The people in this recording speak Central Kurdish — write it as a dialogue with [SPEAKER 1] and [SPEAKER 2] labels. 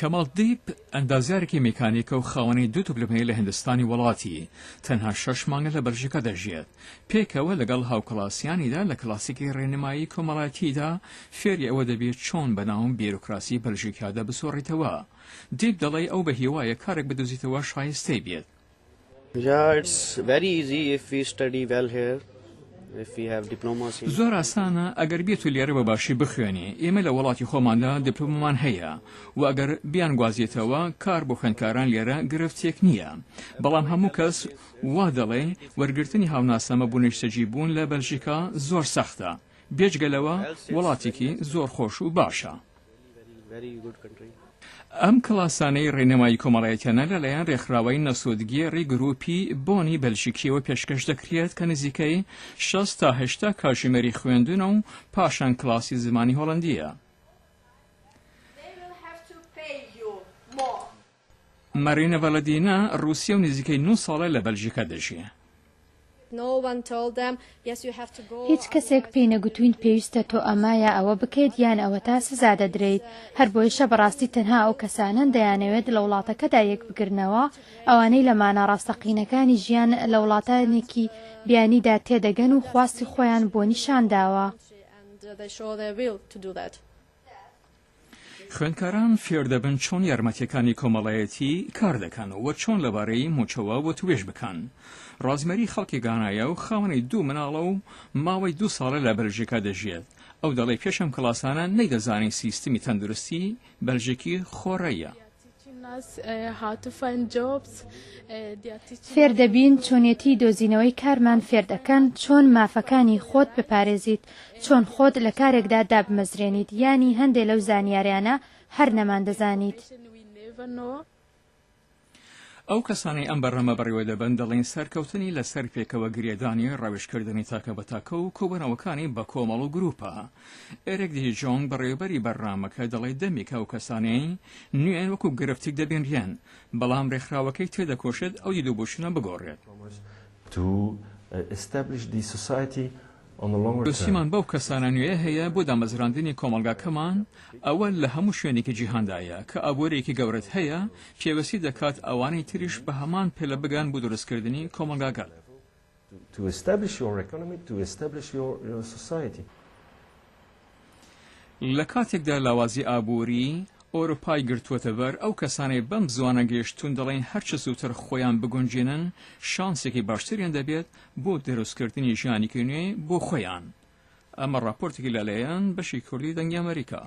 [SPEAKER 1] کەمال دیپ، ئەندازیارێکی میکانیکە و خاوەنی دوو دبلۆمەیە لە هیندستانی وڵاتی، تەنها شەش مانگە لە بەلژیکا دەژیێت. پێکەوە لەگەڵ هاوکلاسیانیدا لە کلاسێکی ڕێنمایی کۆمەڵایەتیدا فێری ئەوە دەبێت چۆن بەناو بیرۆکراسی بەلژیکادا بسوڕیتەوە. دیپ دەڵێ ئەو بە هیوایە کارێک بدۆزیتەوە شایستەی بێت. زۆر ئاسانە ئەگەر بێت و لێرە بە باشی بخوێنی، ئێمە لە وڵاتی خۆماندا دیپلۆمەمان هەیە و ئەگەر بیانگوازیتەوە کار بۆ خوێندکاران لێرە گرفتێک نییە، بەڵام هەموو کەس وا دەڵێ وەرگرتنی هاوناسنامە بۆ نیشتەجیبوون لە بەلژیکا زۆر سەختە، بێجگە لەوە وڵاتێکی زۆر خۆش و باشە. ئەم کلاسانەی ڕێنمایی کۆمەڵایەتیانە لەلایەن ڕێکخراوەی نەسوودگێڕی گرووپی بۆنی بەلژیکییەوە پێشکەش دەکرێت کە نزیکەی 60 تا 80 کاژێمەری خوێندنە و پاشان کلاسی زمانی هۆڵەندییە. مارینا ڤالادینا ڕووسییە و نزیکەی نۆ ساڵە لە بەلژیکا دەژی.
[SPEAKER 2] هیچ کەسێک پێی نەگوتووین پێویستە تۆ ئەمە یا ئەوە بکەیت یان ئەوەتا سزا دەدرێیت، هەر بۆیشە بەڕاستی تەنها ئەو کەسانەن دەیانەوێت لە وڵاتەکەدا یەکبگرنەوە، ئەوانەی لە مانا ڕاستەقینەکانی ژیان لە وڵاتانێکی بیانیدا تێدەگەن و خواستی خۆیان بۆ نیشانداوە.
[SPEAKER 1] خوێندکاران فێردەبن چۆن یارمەتیەکانی کۆمەڵایەتی کار دەکەن و چۆن لەبارەی موچەوە وتوێژ بکەن. ڕازمەری خەڵکی گانایە و خاوەنی دوو مناڵە و ماوەی دوو ساڵە لە بەلژیکا دەژیێت. ئەو دەڵێ پێش ئەم کڵاسانە نەیدەزانی سیستمی تەندروستی بەلژیکی خۆڕەیە.
[SPEAKER 2] فێردەبین چۆنیەتی دۆزینەوەی کارمان فێردەکەن، چۆن مافەکانی خۆت بپارێزیت، چۆن خۆت لە کارێکدا دابمەزرێنیت، یانی هەندێ لەو زانیاریانە هەر نەماندەزانیت.
[SPEAKER 1] ئەو کەسانەی ئەم بەرنامە بەڕێوەدەبەن دەڵێن سەرکەوتنی لەسەر پێکەوە گرێدانی ڕاوێژکردنی تاکە بە تاکە و کۆبوونەوەکانی بە کۆمەڵ و گروپە. ئێریک دی جۆنگ بەڕێوەبەری بەرنامەکە دەڵێت دەمێکە ئەو کەسانەی نوێن وەکو گرفتێک دەبینرێن، بەڵام رێکخراوەکەی تێدەکۆشێت ئەو دید و بۆچوونە بگۆڕێت. پێویستیمان بەو کەسانە نوێیە هەیە بۆ دامەزراندنی کۆمەڵگاکەمان، ئەوە لە هەموو شوێنێکی جیهاندایە، کە ئابوورییەکی گەورەت هەیە، پێویستی دەکات ئەوانەی تریش بە هەمان پلە بگەن بۆ دروستکردنی کۆمەڵگاکە. لە کاتێکدا لاوازی ئابووری ئۆروپای گرتووەتە بەر، ئەو کەسانەی بەم زووانە گەیشتوون دەڵێن هەرچ زووتر خۆیان بگونجێنن شانسێکی باشتریان دەبێت بۆ دروستکردنی ژیانێکی نوێ بۆ خۆیان. ئەمە ڕاپۆرتێکی لەلایەن بەشی کوردی دەنگی ئەمەریکا.